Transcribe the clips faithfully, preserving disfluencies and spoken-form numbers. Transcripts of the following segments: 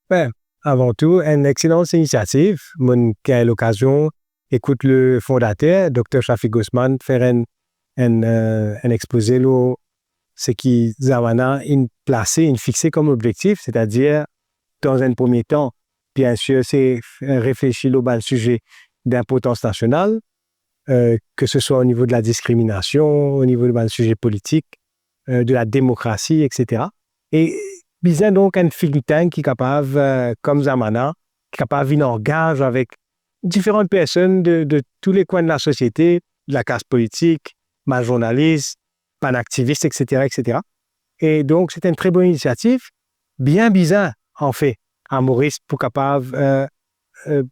Be, avan tou, enn exselan inisiativ. Mo'nn gagn lokazion ekout le fondater, Dokter Shafik Ghosman, fer enn, enn, eh, enn expoze lor seki Zamana inn plase, inn fixe kom obzektif, setadir, dan enn premie tan, biensir, se reflesi lor bann size dinportans nasional, eh, ke se swa o nivo de la diskriminasion, o nivo de bann size politik, eh, de la demokrasi, etsetera. E bizin donk enn think tank ki kapav, eh, kom Zamana, ki kapav vinn angaz avek diferan personn de, de tou le kwin de lasosiete, de laklas politik, bann zournalis, bann aktivis, etsetera, etsetera. E donk, se enn tre bon inisiativ. Bien bizin, anfet, a Moris pou kapav, eh, eh,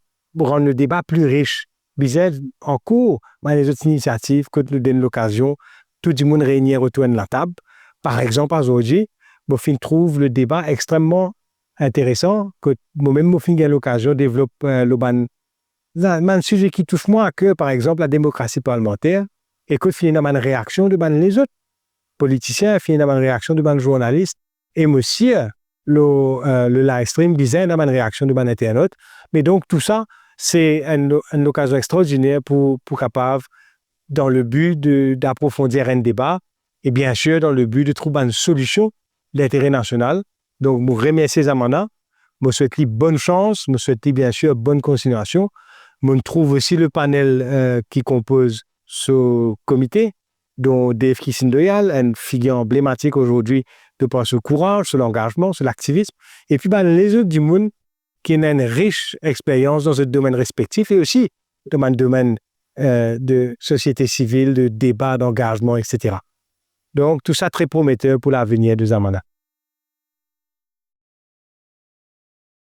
rann le deba pli ris. Bizin ankor bann lezot inisiativ kot nou donn lokazion tou dimoun reini otour enn latab. Par exanp, azordi, mo finn trouv le deba extrememan interesan, kot momem mo finn gagn lokazion devlop, eh, lor bann, la, bann size ki tous mwa aker, par exanp, lademokrasi parlimanter, e kot finn ena bann reaksion de bann lezot politisien, finn ena bann reaksion de bann zournalis, e mo sir, lor, eh, le live stream, bizin ena bann reaksion de bann internot. Me donk, tou sa, se enn lo-, enn lokazion extraordiner pou, pou kapav, dan le bi de, d'aprofondir enn deba, e biensir, dan le bi de trouv bann solision dintere nasional. Donk, mo remersie Zamana, mo swet li bonn sans, mo swet li, biensir, bonn kontignasion. Mo trouv osi le panel, eh, ki konpoz so komite, dont Dave Kissin Doyal, enn figir anblematik azordi de par so kouraz, so langazman, so laktivism, epi bann lezot dimoun ki ena enn ris experyans dan zot domenn respektif e osi dan bann domenn, eh, de sosiete sivil, de deba, dangazman, etsetera. Donk, tou sa tre prometer pou lavenir de Zamana.